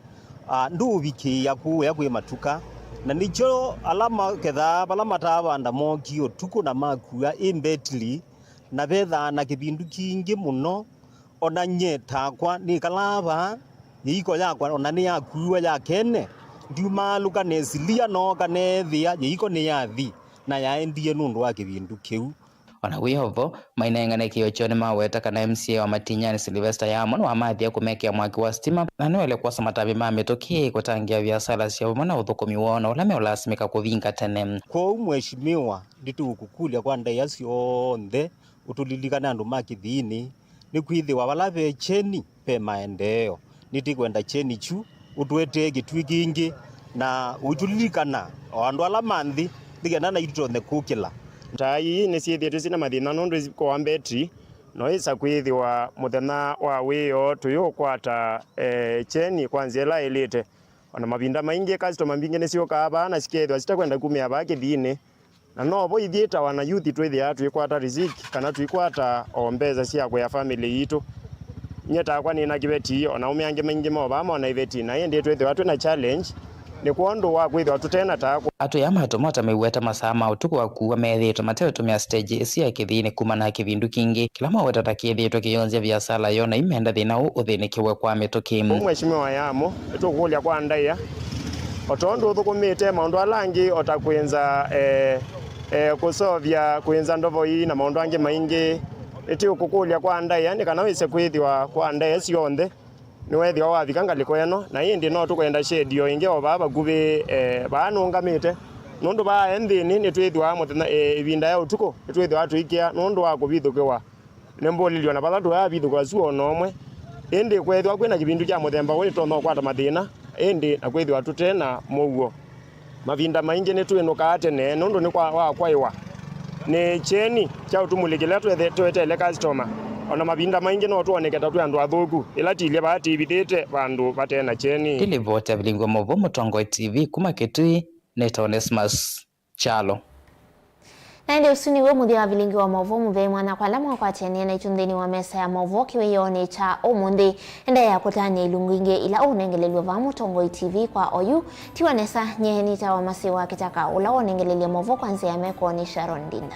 ah, ndũũvikĩĩa kũya kwĩ matuka. Na nĩkyo ala makethaa vala matavanda mookie ũtukũ na makua ĩ mbetili, na vethaa na kĩvindu kingĩ mũno. Ona nyie takwa nĩkalaa vaa, yĩiko yakwa ona nĩyakuiwe ya kene, ndiumaalũka nesilia nooka neethĩa yĩiko nĩyathi na yaendie nũndũ wa kĩvindu kĩu. Ona wĩ o vo, mainengane kĩo kyoo nĩmaweta kana M C A wa Matinyani Sylvester Yamo nĩwamathie kũmekĩa mwaki wa sitima na nĩwaĩle kwosa matambya ma mĩtũkĩ kũtangĩĩa viasala syoo vamwe na ũthũkũmi woo na ũla meũlasimĩka kũvinga tene. Kwoou Mheshimiwa, ndĩtũkũkũlya kwa ndaĩa syonthe ũtũlilikane andũ ma Kĩthini, nĩkwĩthĩwa vala ve kyeni ve maendeeo. Nĩtĩkwenda kyeni kyu ũtũetee kĩtuĩ kĩngĩ na ũitũlilikana o andũ ala ma nthĩ, nĩ kenda naitũ tũtonye kũkĩla. Taa ii nĩsyĩthĩĩtwe syĩ na mathĩna nũndũ ikoa mbetri, no yĩsa kwĩthĩwa mũthenya wa wĩoo tũyũkwata, eh, kyeni kwa nzĩa ĩla yaĩlĩte. O na mavinda maingĩ, customer mbingĩ nĩsyũkaa vaa na sikeethĩwa sitakwenda kumĩa vaa Kĩthini. Na no vo ithyĩ ta wana youth twĩthĩaa tũikwata riziki kana tũikwata o mbesa sya kũya family yitũ. Nyie takwa nĩ na kĩveti, o na aũme angĩ maingĩ mo vaa mona iveti, na ĩndĩ twĩthĩwa twĩ na challenge nĩ kwondũ wa kwĩthĩwa tũte na taa. Atũi aa ma tũmota meweta masaa ma ũtukũ wa kuua methĩĩtwe mateũtũmĩa stage ĩsu ya Kĩthini kumana na kĩvindu kingĩ kĩla maweta ta kĩthĩĩtwe kĩyonzya viasala yoo, na imenda thĩna ũũ ũthĩnĩkĩwe kwa mĩtũkĩ. Ũu Mheshimiwa Yamo, nĩtũkũkũlya kwa ndaĩa, o tondũ ũthũkũmĩte maũndũ ala angĩ, o ta kwĩnza, eh, eh, kũseũvya, kwĩnza ndovoi na maũndũ angĩ maingĩ, nĩtũkũkũlya kwa ndaĩa nĩ kana wĩse kwĩthĩwa kwa ndaĩa syonthe nĩweethĩwa wavika ngalĩko ĩno, na ĩndĩ no tũkwenda shade o ĩngĩ o vaa vakuvĩ, eh, vaa nũngamĩte, nũndũ vaa e nthĩnĩ nĩtwĩthĩwa mũthenya, eh, ĩvinda ya ũtukũ nĩtwĩthĩwa tũikĩa nũndũ wa kũvithũkĩwa nĩ mbũlĩlyo na vala tũyaavithũkĩwa su o na ũmwe. Ĩndĩ kweethĩwa kwĩ na kĩvindu kya mũthemba ũũ nĩtũtonya ũkwata mathĩna, ĩndĩ na kwĩthĩwa tũte na mũuo. Mavinda maingĩ nĩtwĩnũkaa tene nũndũ nĩ kwa, wa kwaĩwa nĩ kyeni kya ũtumũli kĩla twethe-, tweteele customer. O na mavinda maingĩ no twoneke ta twĩ andũ athũku, ĩla tilye vaa tĩvithĩte vandũ vate na kyeni. Ĩlivoti ya Vilingi wa Maũvoo Mũtongoi T V kuma Kitui, nĩtawa Onesmus Kyalo. Na ĩndĩ ũsu nĩw'o mũthya wa Vilingi wa Maũvoo mũvea mwanya kwa ala mwakwatĩanĩa naitũ nthĩnĩ wa mesa ya maũvoo kĩwĩoonĩ kya ũmũnthĩ. Endeea kũtany'a ilungu ingĩ ila ũũnengelelw'a vaa Mũtongoi T V kwa oyu. Tiwa nesa, nyie nĩtawa Masi wa Kĩtaka, ũla wonengelelye maũvoo kwa nzĩa ya mekoni Sharon Ndinda.